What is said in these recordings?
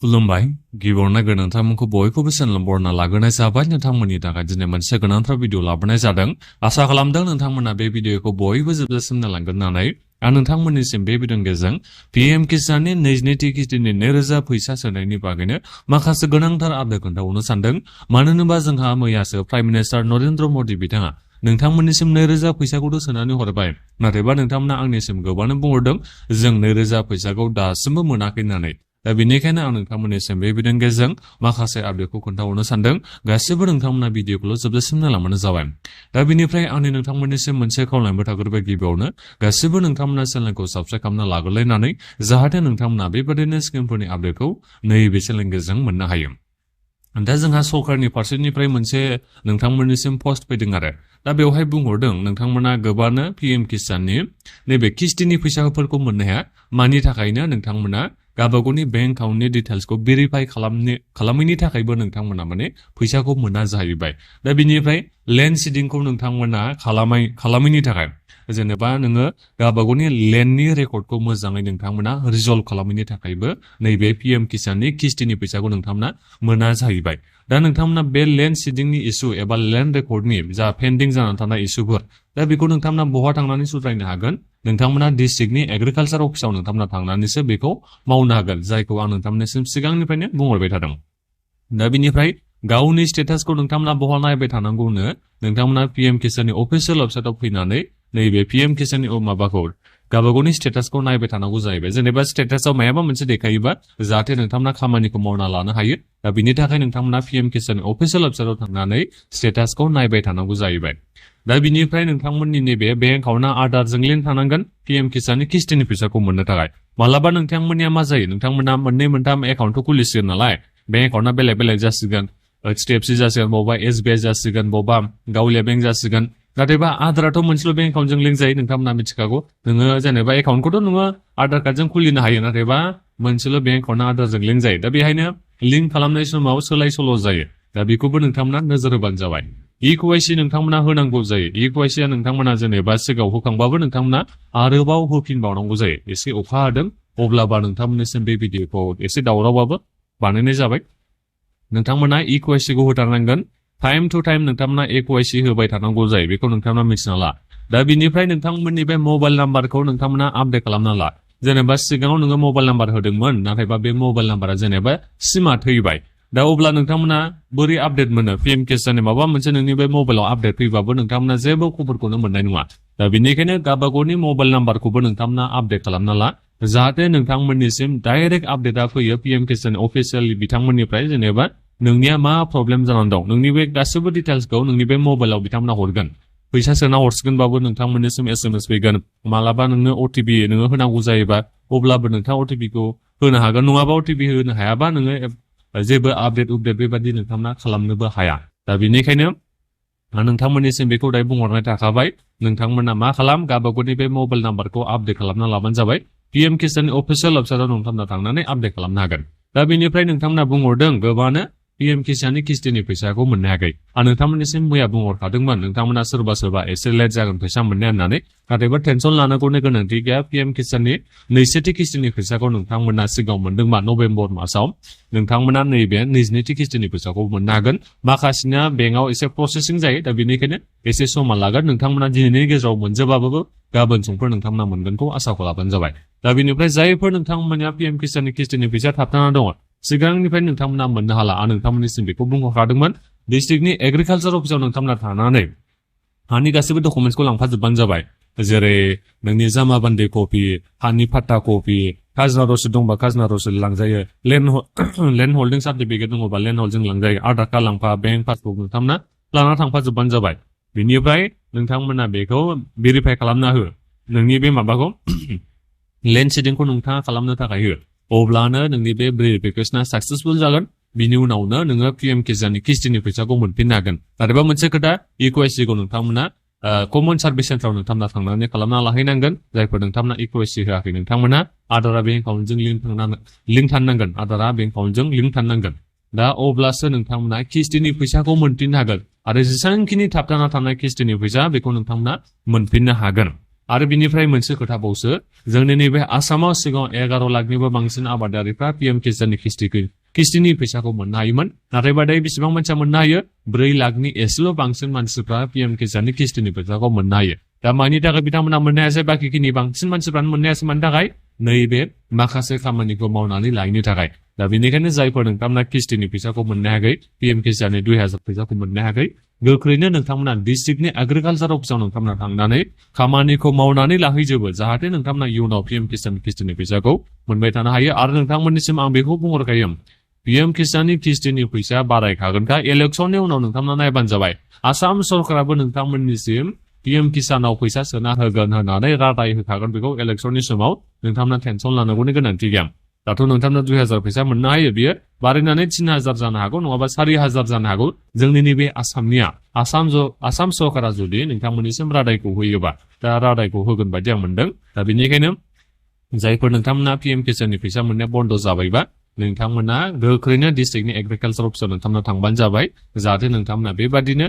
खुलुमबाय गिबियावनो नोंथांमोनखौ बयखौबो बरना लाग्रोनाय जाबाय नोंथांमोननि थाखाय दिनै मोनसे गोनांथार भिडिअ लाबोनाय जादों आसा खालामदों नोंथांमोना बे भिडिअखौ बयबो जोबजासिम नायलांगोन होननानै आं नोंथांमोननिसिम बे भिडिअनि गेजेरजों पीएम किसाननि 22 किस्तिनि 2000 फैसा सोनायनि बागैनो माखासे गोनांथार आपडेट खोन्थाहरनो सानदों मानो होनोबा जोंहा मैयासो प्राइम मिनिस्टार नरेन्द्र मदि बिथाङा नोंथांमोननिसिम 2000 फैसाखौथ' सोनानै हरबाय नाथायबा नोंथांमोना आंनिसिम गोबांनो बुंहरदों जों 2000 फैसाखौ दासिमबो मोनाखै होननानै दा बेनिखायनो आं नोंथांमोननिसिम बे भिडिअनि गेजेरजों माखासे आपडेटखौ खोन्थाहरनो सानदों गासिबो नोंथांमोना भिडिअखौल' जोबजासिम नायलांबानो जाबाय दा बेनिफ्राय आंनि नोंथांमोननिसिम मोनसे खावलायनायबो थाग्रोबाय गिबियावनो गासिबो नोंथांमोना चेनेलखौ साबस्क्राइब खालामना लाग्रोलायनानै जाहाथे नोंथांमोना बेबादिनो स्किमफोरनि आपडेटखौ नैबे चेनेलनि गेजेरजों मोननो हायो दा जोंहा सरकारनि फारसेनिफ्राय मोनसे नोंथांमोननिसिम पस्ट फैदों आरो दा बेवहाय बुंहरदों नोंथांमोना गोबांनो पीएम किसाननि नैबे किस्तिनि फैसाफोरखौ मोननो हाया मानि थाखायनो नोंथांमोना गावबागावनि बेंक एकाउन्टनि डिटेल्सखौ भेरिफाइ खालामैनि थाखायबो नोंथांमोना माने फैसाखौ मोना जाहैबाय दा बिनिफ्राय लेन्ड सिडिंखौ नोंथांमोना खालामैनि थाखाय जेनेबा नोङो गावबागावनि लेन्डनि रेकर्डखौ मोजाङै नोंथांमोना रिजल्भ खालामैनि थाखायबो नैबे पीएम किसाननि किस्तिनि फैसाखौ नोंथांमोना मोना जाहैबाय दा नोंथांमोना बे लेन्ड सिडिंनि इसु एबा लेन्ड रेकर्डनि जा पेन्डिं जानानै थानाय इसुफोर दा बेखौ नोंथांमोना बहा थांनानै सुद्रायनो हागोन नोंथांमोना डिस्ट्रिक्टनि एग्रिकालचार अफिसाव नोंथांमोना थांनानैसो बेखौ मावनो हागोन जायखौ आं नोंथांमोननिसिम सिगांनिफ्रायनो बुंहरबाय थादों दा बिनिफ्राय गावनि स्टेटासखौ नोंथांमोना बहा नायबाय थानांगौनो नोंथांमोना पीएम किसाननि अफिसियेल वेबसाइटआव फैनानै नैबे पीएम किसाननि माबाखौ गावबागावनि स्टेटासखौ नायबाय थानांगौ जाहैबाय जेनेबा स्टेटासआव मायाबा मोनसे देखायोबा जाहाथे नोंथांमोना खामानिखौ मावना लानो हायो दा बिनि थाखाय नोंथांमोना पीएम किसाननि अफिसियेल वेबसाइटआव थांनानै स्टेटासखौ नायबाय थानांगौ जाहैबाय दा बिनिफ्राय नोंथांमोननि नैबे बेंक एकाउन्टआ आधारजों लिंक थानांगोन पीएम किसाननि किस्तिनि फैसाखौ मोननो थाखाय मालाबा नोंथांमोननिया मा जायो नोंथांमोना मोननै मोनथाम एकाउन्टखौ खुलिसिगोन नालाय बेंक एकाउन्टआ बेलेग बेलेग जासिगोन एचडीएफसी जासिगोन बबेबा एसबीआई जासिगोन बबेबा गावलिया बेंक जासिगोन नाथायबा आधाराथ' मोनसेल' बेंक एकाउन्टजों लिंक जायो नोंथांमोना मिथिखागौ नोङो जेनेबा एकाउन्टखौथ' नोङो आधार कार्डजों खुलिनो हायो नाथायबा मोनसेल' बेंक एकाउन्टआ आधारजों लिंक जायो दा बेहायनो लिंक खालामनाय समाव सोलाय सोल' जायो दा बेखौबो नोंथांमोना नोजोर होबानो जाबाय इकेवाइसि नोंथांमोना होनांगौ जायो इकेवाइसिया नोंथांमोना जेनेबा सिगाङाव होखांबाबो नोंथांमोना आरोबाव होफिनबावनांगौ जायो एसे अखा हादों अब्लाबा नोंथांमोननिसिम बे भिडिअखौ एसे दावरावबाबो बानायनाय जाबाय नोंथांमोना इकेवाइसिखौ होथारनांगोन टाइम टु टाइम नोंथांमोना इकेवाइसि होबाय थानांगौ जायो बेखौ नोंथांमोना मिथिना ला दा बिनिफ्राय नोंथांमोननि बे मबाइल नाम्बारखौ नोंथांमोना आपडेट खालामना ला जेनेबा सिगाङाव नोङो मबाइल नाम्बार होदोंमोन नाथायबा बे मबाइल नाम्बारा जेनेबा सिमा थैबाय दा अब्ला नोंथांमोना बोरै आपडेट मोनो पीएम किसाननि माबा मोनसे नोंनि बे मबाइलाव आपडेट फैबाबो नोंथांमोना जेबो खबरखौनो मोननाय नङा दा बेनिखायनो गावबागावनि मबाइल नाम्बारखौबो नोंथांमोना आपडेट खालामना ला जाहाथे नोंथांमोननिसिम डाइरेक्ट आपडेटआ फैयो पीएम किसान अफिसियेल बिथांमोननिफ्राय जेनेबा नोंनिया मा प्रब्लेम जानानै दं नोंनि बे गासैबो डिटेल्सखौ नोंनि बे मबाइलाव बिथांमोना हरगोन फैसा सोना हरसिगोनबाबो नोंथांमोननिसिम एसएमएस फैगोन मालाबा नोंनो ओटीपी नोङो होनांगौ जायोबा अब्लाबो नोंथाङा ओटीपीखौ होनो हागोन नङाबा ओटीपी होनो हायाबा नोङो जेबो आपडेट बेबादि नोंथांमोना खालामनोबो हाया दा बेनिखायनो नोंथांमोननिसिम बेखौ दायो बुंहरनाय थाखाबाय नोंथांमोना मा खालाम गावबागावनि बे मबाइल नाम्बारखौ आपडेट खालामना लाबानो जाबाय पीएम किसाननि अफिसियेल वेबसाइटआव नोंथांमोना थांनानै आपडेट खालामनो हागोन दा बेनिफ्राय नोंथांमोना बुंहरदों गोबांनो पीएम किसाननि किस्तिनि फैसाखौ मोननो हायाखै आं नोंथांमोननिसिम मैया बुंहरखादोंमोन नोंथांमोना सोरबा एसे लेट जागोन फैसा मोननाय होननानै नाथायबा टेनसन लानांगौनि गोनांथि गैया पीएम किसाननि 22 किस्तिनि फैसाखौ नोंथांमोना सिगाङाव मोनदोंबा नभेम्बर मासाव नोंथांमोना नैबे 22 किस्तिनि फैसाखौ मोननो हागोन माखासेना बेंकआव एसे प्रसेसिं जायो दा बेनिखायनो एसे समा लागोन नोंथांमोना दिनैनि गेजेराव मोनजोबाबाबो गाबोन समफोर नोंथांमोना मोनगोनखौ आसाखौ लाबानो जाबाय दा बेनिफ्राय जायफोर नोंथांमोना पीएम किसाननि किस्तिनि फैसा थाबथाना दङ सिगांनिफ्राय नोंथांमोना मोननो हाला आं नोंथांमोननिसिम बेखौ बुंहरखादोंमोन डिस्ट्रिक्टनि एग्रिकालचार अफिसाव नोंथांमोना थानानै हानि गासैबो डकुमेन्टसखौ लांफाजोबबानो जाबाय जेरै नोंनि जामा बान्दि कपि हानि फाट्टा कपि खाजोना रसिद दंबा खाजोना रसिद लांजायो लेन्ड हल्डिं सार्टिफिकेट दङबा लेन्ड हल्डिं लांजायो आधार कार्ड लांफा बेंक पासबुक नोंथांमोना लाना थांफाजोबबानो जाबाय बिनिफ्राय नोंथांमोना बेखौ भेरिफाइ खालामना हो नोंनि बे माबाखौ लेन्ड सिडिंखौ नोंथाङा खालामनो थाखाय हो अब्लानो नोंनि बे भेरिफिकेशना साक्सेसफुल जागोन बिनि उनावनो नोङो पीएम किसाननि किस्तिनि फैसाखौ मोनफिननो हागोन नाथायबा मोनसे खोथा इकेवाइसिखौ नोंथांमोना कमन सार्भिस सेन्टाराव नोंथांमोना थांनानै खालामना लाहैनांगोन जायफोर नोंथांमोना इकेवाइसि होआखै नोंथांमोना आधारा बेंक एकाउन्टजों लिंक थानांगोन आधारा बेंक एकाउन्टजों लिंक थानांगोन दा अब्लासो नोंथांमोना किस्तिनि फैसाखौ मोनफिननो हागोन आरो जेसेबांखिनि थाबथाना थानाय किस्तिनि फैसा बेखौ नोंथांमोना मोनफिननो हागोन आरो बिनिफ्राय मोनसे खोथाबावसो जोंनि नैबे आसामाव सिगाङाव 11 लाखनिबो बांसिन आबादारिफ्रा पिएम किसाननि किस्तिनि फैसाखौ मोननो हायोमोन नाथायबा दायो बेसेबां मानसिया मोननो हायो 4 लाखनि एसेल' बांसिन मानसिफ्रा पिएम किसाननि किस्तिनि फैसाखौ मोननो हायो दा मानि थाखाय बिथांमोना मोननो हायासै बाकिखिनि बांसिन मानसिफ्रानो मोननो हायासै मानि थाखाय नैबे माखासे खामानिखौ मावनानै लायैनि थाखाय दा बेनिखायनो जायफोर नोंथांमोना किस्तिनि फैसाखौ मोननो हायाखै पिएम किसाननि 2000 फैसाखौ मोननो हायाखै गोख्रैनो नोंथांमोना डिस्ट्रिक्टनि एग्रिकालचार अफिसाव नोंथांमोना थांनानै खामानिखौ मावनानै लाहैजोबो जाहाथे नोंथांमोना इयुनाव पिएम किसान किस्तिनि फैसाखौ मोनबाय थानो हायो आरो नोंथांमोननिसिम आं बेखौ बुंहरखायो पिएम किसाननि किस्तिनि फैसा बारायखागोनखा इलेक्सननि उनाव नोंथांमोना नायबानो जाबाय आसाम सरकाराबो नोंथांमोननिसिम पिएम किसानाव फैसा सोना होगोन होननानै रादाय होखागोन बेखौ इलेक्सननि समाव नोंथांमोना टेनसन लानांगौनि गोनांथि गैया दाथ' नोंथांमोना 2000 फैसा मोननो हायो बियो बारायनानै 3000 जानो हागौ नङाबा 4000 जानो हागौ जोंनि नैबे आसामनिया आसाम सरकारा जुदि नोंथांमोननिसिम रादायखौ होयोबा दा रादायखौ होगोन बायदि आं मोनदों दा बेनिखायनो जायफोर नोंथांमोना पिएम किसाननि फैसा मोननाया बन्द जाबायबा नोंथांमोना गोख्रैनो डिस्ट्रिक्टनि एग्रिकालचार अफिसाव नोंथांमोना थांबानो जाबाय जाहाथे नोंथांमोना बेबादिनो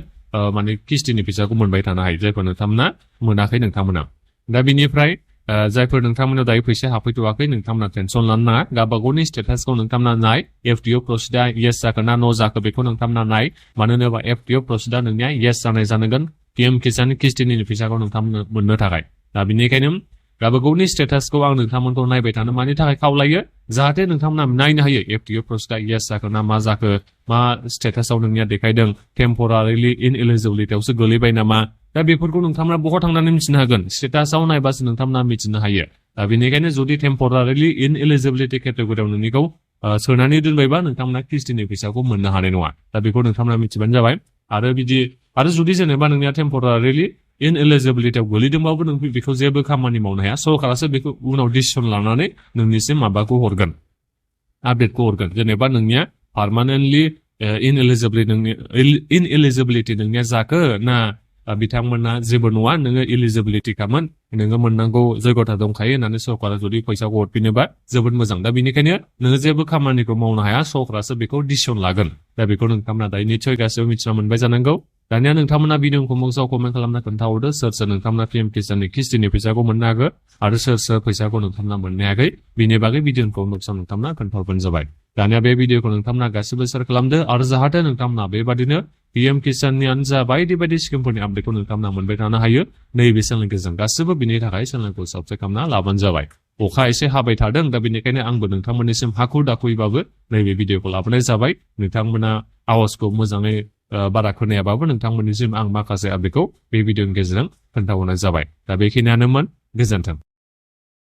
माने किस्तिनि फैसाखौ मोनबाय थानो हायो जायफोर नोंथांमोना मोनाखै नोंथांमोना दा बिनिफ्राय जायफोर नोंथांमोनाव दायो फैसा हाबफैथ'वाखै नोंथांमोना टेनसन लानो नाङा गावबागावनि स्टेटासखौ नोंथांमोना नाय एफटिअ प्रसिडा येस जाखो ना न' जाखो बेखौ नोंथांमोना नाय मानो होनोबा एफटिअ प्रसिडा नोंनिया येस जानाय जानांगोन पिएम किसान किस्तिनि फैसाखौ नोंथांमोननो मोननो थाखाय दा बेनिखायनो गावबागावनि स्टेटासखौ आं नोंथांमोनखौ नायबाय थानो मानि थाखाय खावलायो जाहाथे नोंथांमोना नायनो हायो एफटिअ प्रसिडा येस जाखो ना मा जाखो मा स्टेटासाव नोंनिया देखायदों टेम्परारिलि इनएलिजिबिलिटियावसो गोलैबाय नामा दा बेफोरखौ नोंथांमोना बहा थांनानै मिथिनो हागोन स्टेटासाव नायबासो नोंथांमोना मिथिनो हायो दा बेनिखायनो जुदि टेम्परारिलि इनएलिजिबिलिटि केटेगरियाव नोंनिखौ सोनानै दोनबायबा नोंथांमोना किस्तिनि फैसाखौ मोननो हानाय नङा दा बेखौ नोंथांमोना मिथिबानो जाबाय आरो जुदि जेनेबा नोंनिया टेम्परारिलि इनएलिजिबिलिटियाव गोलैदोंबाबो नों बेखौ जेबो खामानि मावनो हाया सरकारासो बेखौ उनाव डिसिसन लानानै नोंनिसिम माबाखौ हरगोन आपडेटखौ हरगोन जेनेबा नोंनिया पार्मानेन्टलि इनएलिजिबिलिटि नोंनिया जाखो ना बिथांमोना जेबो नङा नोङो इलिजिबिलिटिखामोन नोङो मोननांगौ जयगथा दंखायो होननानै सरकारा जुदि फैसाखौ हरफिनोबा जोबोद मोजां दा बेनिखायनो नोङो जेबो खामानिखौ मावनो हाया सरकारासो बेखौ डिसिसन लागोन दा बेखौ नोंथांमोना दायो निसय गासैबो मिथिना मोनबाय जानांगौ दानिया नोंथांमोना भिडिअखौ मोजां कमेन्ट खालामना खोन्थाहरदो सोर सोर नोंथांमोना पिएम किसाननि किस्तिनि फैसाखौ मोननो हागौ आरो सोर सोर फैसाखौ नोंथांमोना मोननो हायाखै बिनि बागै भिडिअखौ नोंथांमोना खोन्थाहरबानो जाबाय दानिया बे भिडिअखौ नोंथांमोना गासिबो शेयार खालामदो आरो जाहाथे नोंथांमोना बेबादिनो पिएम किसाननियानो जा बायदि बायदि स्किमफोरनि आपडेटखौ नोंथांमोना मोनबाय थानो हायो नैबे चेनेलखौ गासिबो बिनि थाखाय चेनेलखौ साबस्क्राइब खालामना लाबानो जाबाय अखा एसे हाबाय थादों दा बेनिखायनो आंबो नोंथांमोननिसिम हाखु दाखुयैबाबो नैबे भिडिअखौ लाबोनाय जाबाय नोंथांमोना आवाजखौ मोजाङै बारा खोनायाबाबो नोंथांमोननिसिम आं माखासे आपडेटखौ बे भिडिअनि गेजेरजों खोन्थाहरनाय जाबाय दा बेखिनियानोमोन गोजोन्थों